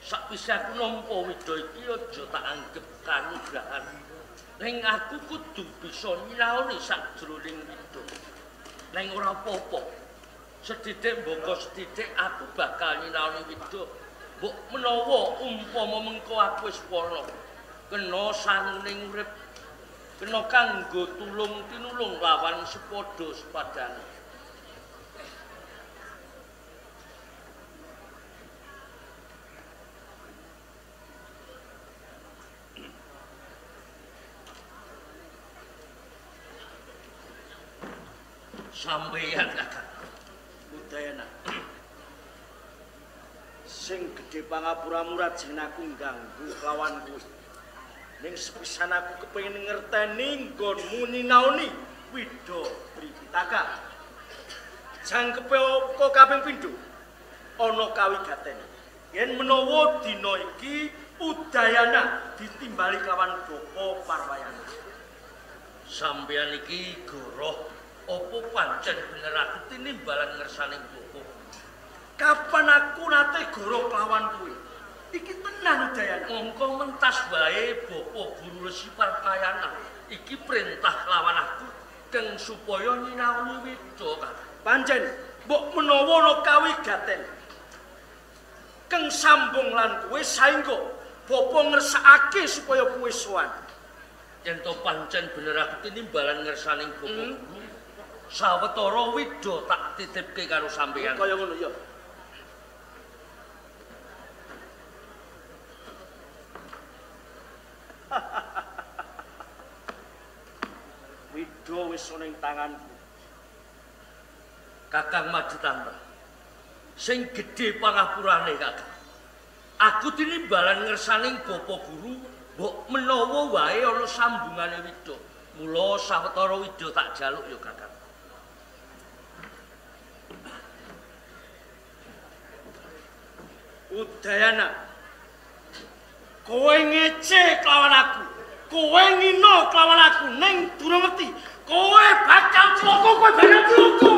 Sakwise aku nampa wida iki aja tak anggep kanugrahan. Ning aku kudu bisa nyinaoni sakjroning wida. Ning ora apa-apa. Sethithik mbaka sethithik aku bakal nyinaoni wida. Mbok menawa umpama mengko aku wis wana, kena sanguning urip, kena kanggo tulung tinulung lawan sepadha sepadane. Sampeyan Kakang Udayana. Sing gedhe pangapuramu rajin aku ngganggu kelawan kuwi. Ning sepisan aku kepengin ngerteni nggonmu nyinaoni Wida Tripitaka. Jangkepe apa kaping pindho ana kawigaten. Yen menawa dina iki Udayana ditimbali kelawan Bapa Parwayana. Sampeyan iki goroh apa pancen bener aku tinimbalan ngersane Bapa? Kapan aku nate goroh kelawan kuwi? Iki tenan Udayana. Mongko mentas wae Bapa Guru Resi Parpayana. Iki perintah lawan aku keng supaya nyinaoni wida. Pancen mbok menawa ana kawigaten keng sambung lan kowe saengga Bapa ngersakake supaya kowe sowan. Yen to pancen bener aku tinimbalan ngersane Bapa Guru, sawetara wida tak titipke karo sampeyan. Kaya ngono ya. Wida wis ana ing tanganku. Kakang Maditanta, sing gedhe pangapurane Kakang. Aku tinimbalan ngersaning Bapa Guru, mbok menawa wae ana sambungane wida. Mula sawetara wida tak jaluk ya Kakang. Udayana, kowe ngece kelawan aku, kowe ngino kelawan aku, ning durung ngerti, kowe bakal cilaka, kowe bakal cilaka.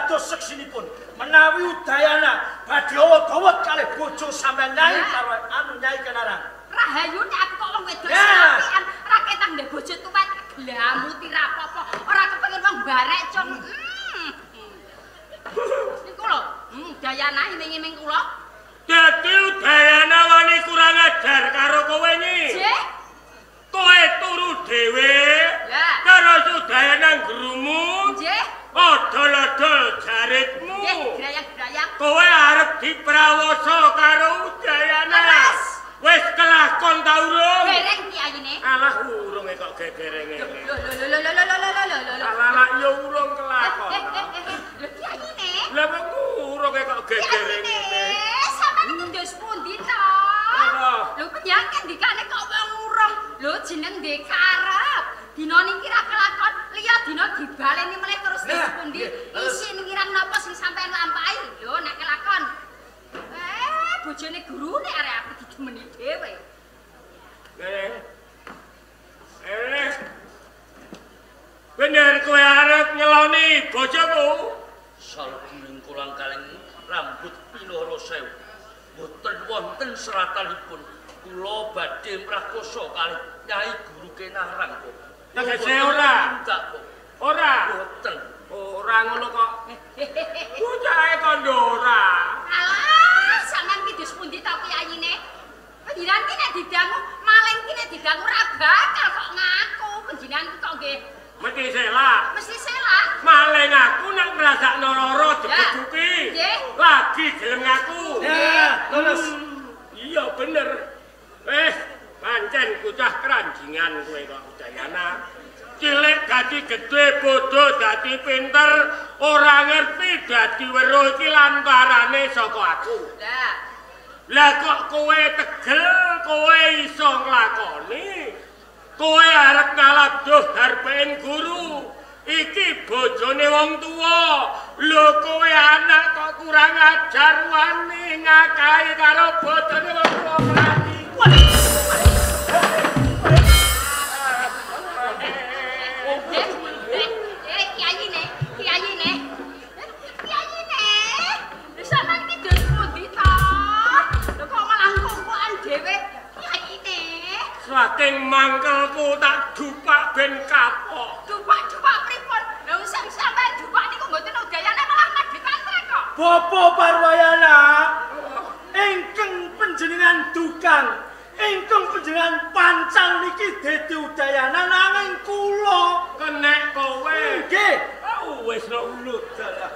dados seksinipun menawi Udayana badhe awet-awet kalih bojo sampeyan Nyai karo anu Nyai Kenarang. Rahayu nek aku kok wong wedok sing apian, ra ketang ndek bojo tuwek glamuti ra apa-apa, ora kepengin wong barek cung. Niku lho, Udayana iming-iming kula. Dadi Udayana wani kurang ajar karo kowe nyi. Nggih. Kowe turu dhewe. Terus Udayana ngrumu. Nggih. Odol-odol jaritmu. Nggih, grayang-grayang. Kowe arep diprawoso karo Udayana. Wis kelakon ta urung? Dereng piyayine. Alah urung kok gegere ngene. Lho lho lho lho lho lho lho lho. Alah ya urung kelakon. Lho piyayine. Lah kok urung kok gegere ngene. Sampeyan niku ndos pundi to? Lho panjenengan ngendikane kok wong urung. Lho jeneng ndek karep. Dina niki ra kelakon, liya dina dibaleni melih terus ndos pundi? Isin ngirang napa sing sampeyan lampahi? Lho nek kelakon. Bojone gurune arek aku didemeni dhewe. Bener kowe arep ngeloni bojoku? Salebning kolang kaleng rambut pinara sewu. Mboten wonten seratanipun. Kula badhe mrakosa kalih Nyai Guru Kenarang kok. Tegese ora? Ora. Mboten. Ora ngono kok. Bocahe kandha ora. Alah, sampean ki dus pundi ta piyayine? Panjenengan ki nek didangu, maling ki nek didangu ora bakal kok ngaku. Panjenengan ki kok nggih mesti selak. Mesti selak. Maling aku nek ngrasakno lara digeduki. Lagi gelem ngaku. Ya, leres. Iya bener. Wis, pancen bocah keranjingan kowe kok Udayana. Cilik dadi gedhe, bodho dadi pinter, ora ngerti dadi weruh iki lantarane saka aku. Lah. Lah kok kowe tegel, kowe iso nglakoni. Kowe arep ngalabduh darpein guru. Iki bojone wong tuwa. Lho kowe anak kok kurang ajar wani ngakahi karo bojone wong tuwa mati. Sampeyan iki dos pundi ta? Lho kok malah kongkoan dhewe piyayine? Saking mangkelku tak dupak ben kapok. Dupak-dupak pripun? Lha sing sampeyan dupak niku mboten Udayana malah madhekane kok. Bapak Parwayana, ingkang panjenengan dukang, ingkang panjenengan pancal niki dadi Udayana nanging kula kenek kowe. Nggih. Wis ora ulut dalah.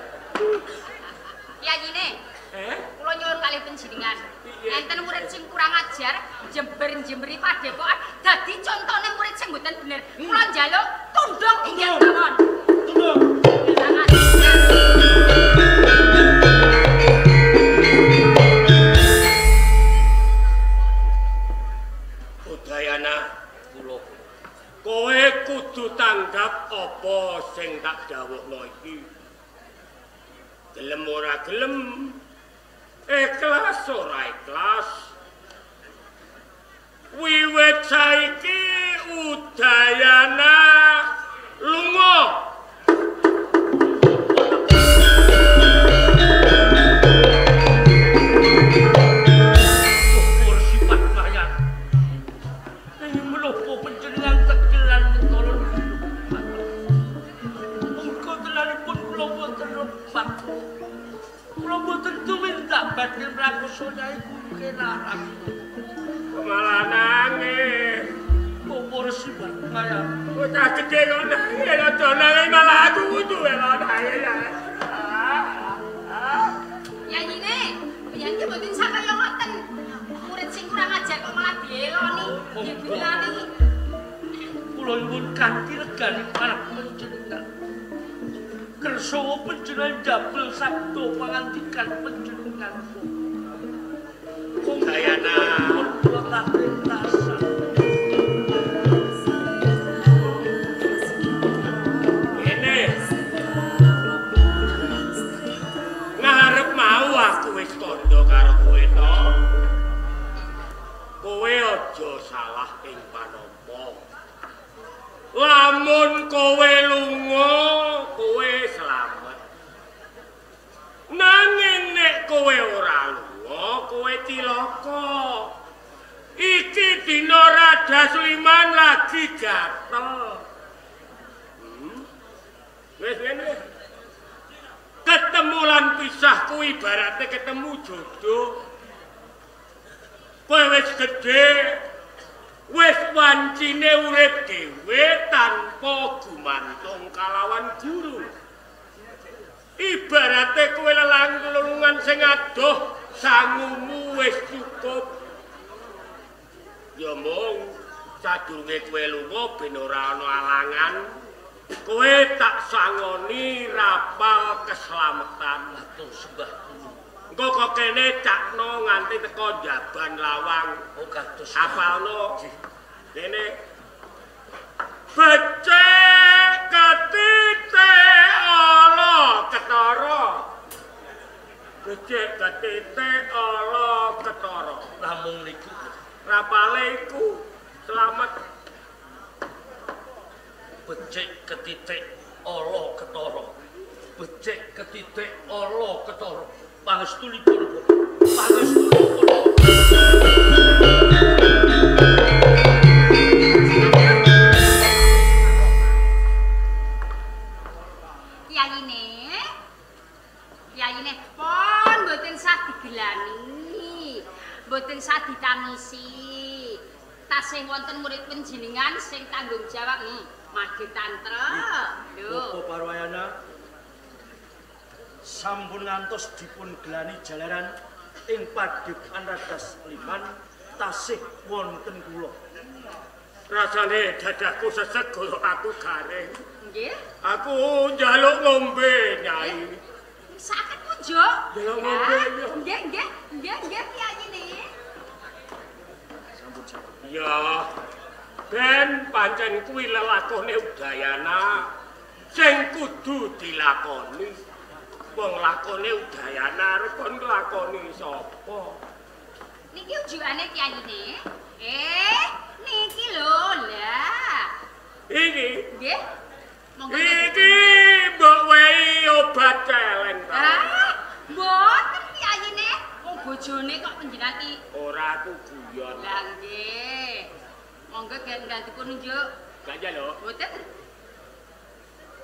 Piyayine, kula nyuwun kalih panjenengan. Enten murid sing kurang ajar, jember-jemberi padepokan, dadi contone murid sing mboten bener. Kula njaluk tunduk tinggal mawon. Tunduk. Udayana, kula kowe kudu tanggap apa sing tak dawuhno iki. Gelem ora gelem, ikhlas ora ikhlas. Wiwit saiki Udayana lunga. Syukur sifat mayat. Ing menapa panjenengan tegelan ketara mungko telanipun kula boten lepat. Kula mboten tumindak badhe mrakosa Nyai Guru Kenarang. Malah nangis. Syukur sifat mayat. Bocah gedhe kok nangis, aja nangis malah aku kudu nangis. Yayine, piye mboten sakaya ngoten. Murid sing kurang ajar kok malah dieloni, dibilani. Kula nyuwun kanthi regane marang panjenengan. Kersa panjenengan ndamel sabda pangandikan panjenengan. Udayana, kula kaprentasan. Ngene. Ngarep mau aku wis kandha karo kowe to. Kowe aja salah ing panampa. Lamun kowe lunga, kowe selamat. kowe ora lunga, kowe cilaka. Iki dina Radas Liman lagi gatel. Wis ngene. Ketemu lan pisah kuwi ibarate ketemu jodoh. Kowe wis gedhe, wis wancine urip dhewe tanpa gumantung kalawan guru. Ibarate kowe lelang-lelungan sing adoh, sangumu wis cukup. Ya mung sadurunge kowe lunga ben ora ana alangan, kowe tak sangoni rapal keselamatan. Matur sembah nuwun. Engko kok kene cakno nganti teko jaban lawang. Oh kados apalno. Kene becik ketite ala ketara. Becik ketite ala ketara. Namung niku rapale iku slamet. Becik ketitik ala ketara. Becik ketitik ala ketara. Pangestunipun, pangestunipun. Kiyaine, kiyaine pun mboten sah digelani, mboten sah ditangisi. Tasih wonten murid panjenengan sing tanggung jawab madhe tantra. Lho, Bapak Parwayana sampun ngantos dipun gelani jalaran ing padepokan Radas Liman tasih wonten kula. Rasane dadaku sesek kaya aku garing. Nggih. Aku njaluk ngombe, Nyai. Saged kunjuk. Njaluk ngombe. Nggih, nggih, nggih, nggih Kyai. Sampun sampun. Ya. Ben pancen kuwi lelakone Udayana sing kudu dilakoni. Wong lakone Udayana arep kon nglakoni sapa? Niki ujugane Kyai. Niki lho, lah. Iki? Nggih. Monggo. Iki mbok wehi obat celeng ta. Ah, mboten Kyai. Wong bojone kok panjenengan iki. Ora aku guyon. Lah nggih. Monggo gandeng dipun nunjuk. Gak njaluk? Mboten.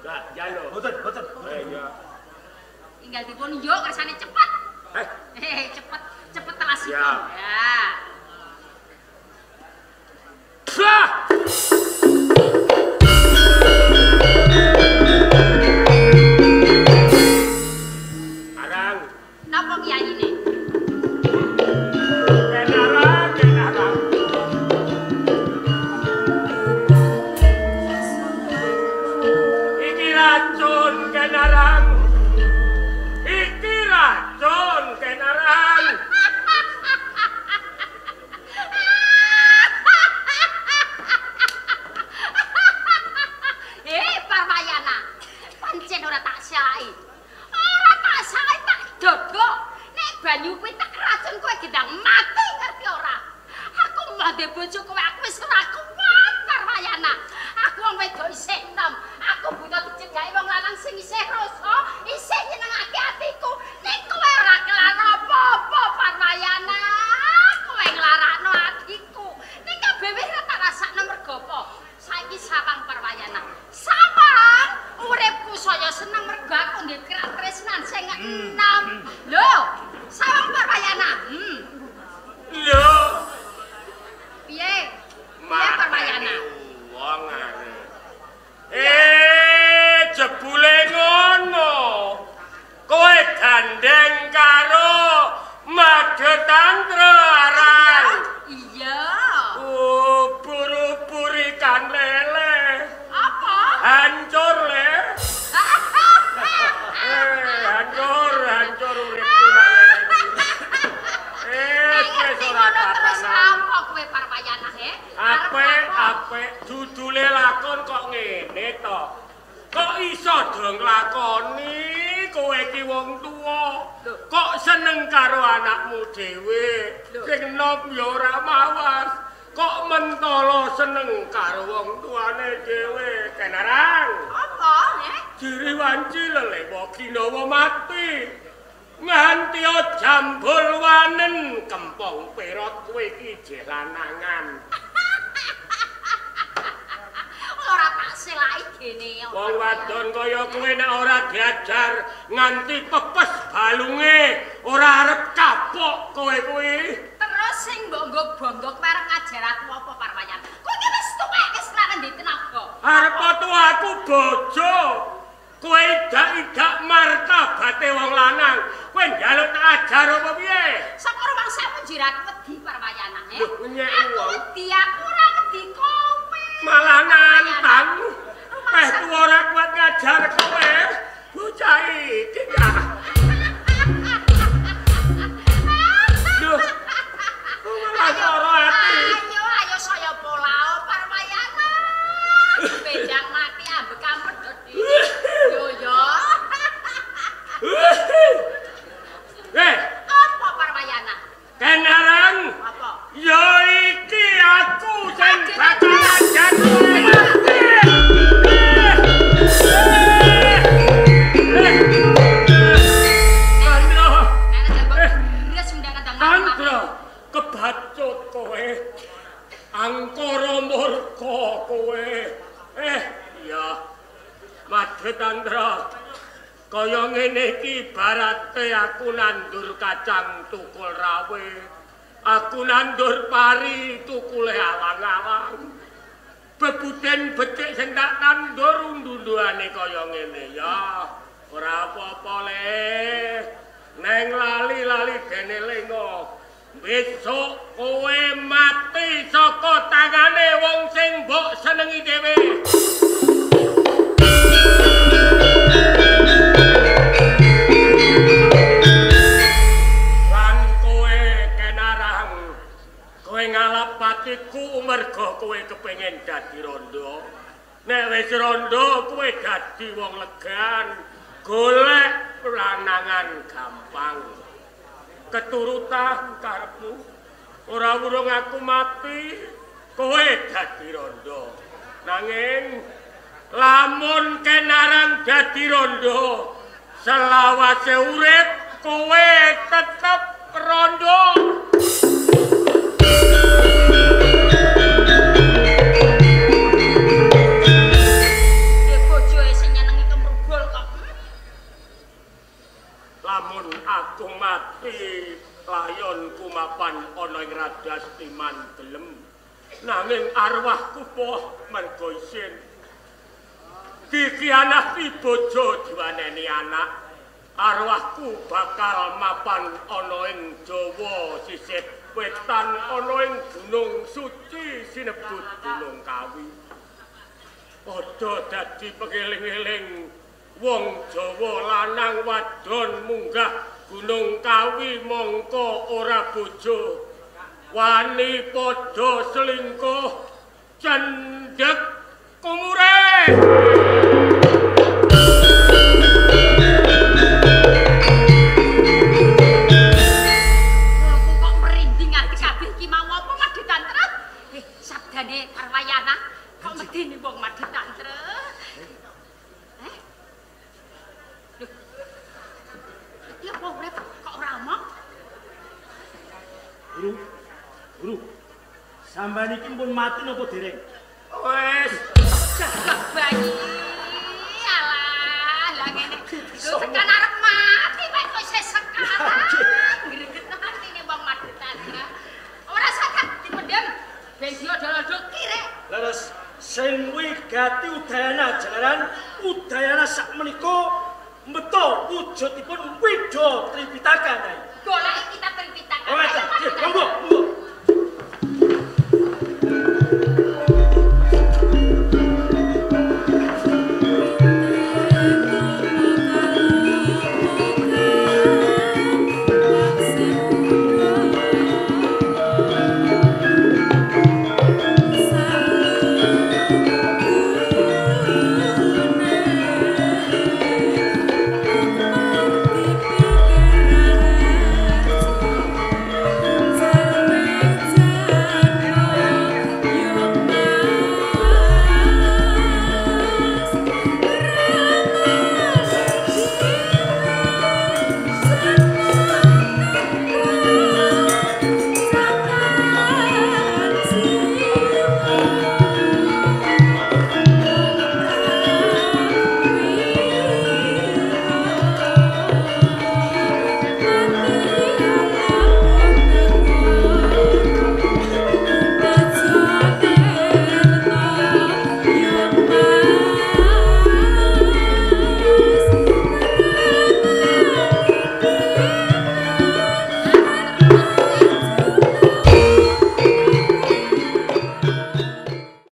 Gak njaluk. Mboten, mboten. Iya. Tinggal dipun nunjuk kersane cepet. Cepet, cepet telasipun. Ya. Lah. Arang. Napa kiyaine? Kenarang, kenarang. Iki racun kenarang. Iki racun kenarang. Parwayana, pancen ora tak sae. Ora tak sae tak dodok. Nek banyu kuwi tak racun kowe gendang mati ngerti ora? Aku mbah ndek bojo kowe aku wis ora kuat Parwayana. Aku wong wedok isih enom. Aku butuh dicegaki wong lanang sing isih rasa, isih nyenengake atiku. Nek kowe ora kelar apa-apa Parwayana, kowe nglarakno atiku. Nek kabeh wis ora tak rasakno mergo apa? Saiki sawang Parwayana. Sawang uripku saya seneng mergo aku ndek katresnan sing enom. Lho, sawang Parwayana. Lho. Piye? Piye Parwayana? Wong are. Jebule ngono. Kowe gandeng karo Madhe Tantra aran. Iya. Ubur-ubur ikan lele. Apa? Hancur le. Hancur, hancur uripku nak ngene iki. Wis ora terus apa kowe Parwayana he? Apik, apik judule lakon kok ngene to. Kok iso do nglakoni kowe iki wong tuwa? Kok seneng karo anakmu dhewe? Sing enom ya ora mawas. Kok mentolo seneng karo wong tuane dhewe? Kenarang. Apa, he? Jiri wanci lelewa ginawa mati. Nganti jambul wanen kempong perot kowe iki jeh lanangan. Ora tak selaki gene. Wong wadon kaya kowe nek ora diajar nganti pepes balunge ora arep kapok kowe kuwi. Terus sing mbok nggo bangga kowe arep ngajar aku apa Parwayan? Kowe iki wis tuwek wis ra ndek tenaga. Arep tuwa aku bojo. Kowe idak-idak martabate wong lanang. Kowe njaluk tak ajar apa piye? Saka rumangsamu njir aku wedi Parwayana. Lho, nyek Aku wedi, aku ora wedi kowe. Malah nantang. Weh tuwa ora kuat ngajar kowe. Bocah iki ya. Lho. Malah lara ati. Ayo, ayo saya polao Parwayana. Bejang mati ambek ampedhot dhewe. Yo yo. Eh, apa Parwayana? Kenarang. Apa? Ya iki aku sing bakal ngajar kowe. Tandra, Tandra, kebacut kowe. Angkara murka kowe. Iya. Madhe Tandra. Kaya ngene iki ibarate aku nandur kacang tukul rawe. Aku nandur pari tukule awang-awang. Bebuden becik sing tak tandur undu-unduane kaya ngene ya. Ora apa-apa le. Neng lali-lali dene lenga. Besok kowe mati saka tangane wong sing mbok senengi dhewe. Lan kowe kenarang, kowe ngalap patiku mergo kowe kepengin dadi rondo. Nek wis rondo kowe dadi wong legan, golek lanangan gampang. Keturutan karepmu, ora wurung aku mati, kowe dadi rondo. Nanging lamun kenarang dadi rondo, selawase urip kowe tetep rondo. Bojoe sing nyenengi kemrubul kok. Lamun aku mati, layonku mapan ana ing Radastiman gelem. Nanging arwahku poh mergo isin. Dikhianati bojo diwaneni anak, arwahku bakal mapan ana ing Jawa sisih wetan ana ing Gunung Suci sinebut Gunung Kawi. Padha dadi pengeling-eling wong Jawa lanang wadon munggah Gunung Kawi mongko ora bojo, wani padha selingkuh cendhek kumure. Aku kok merinding ati kabeh iki mau apa Madhe Tantra? Sabdane Parwayana kok medeni wong Madhe Tantra. Lho. Iki apa urip kok ora omong? Guru, guru. Sampeyan iki pun mati napa dereng? Wes, Gagah bayi. Alah, lah ngene. Lho tekan arep mati kowe kok isih sekarat. Greget atine wong Madhe Tantra. Ora saged dipendhem. Ben diodol-odol kirek. Leres, sing wigati Udayana jalaran Udayana sakmenika mbeto wujudipun Widha Tripitaka. Goleki kitab Tripitaka. Oh, monggo, monggo.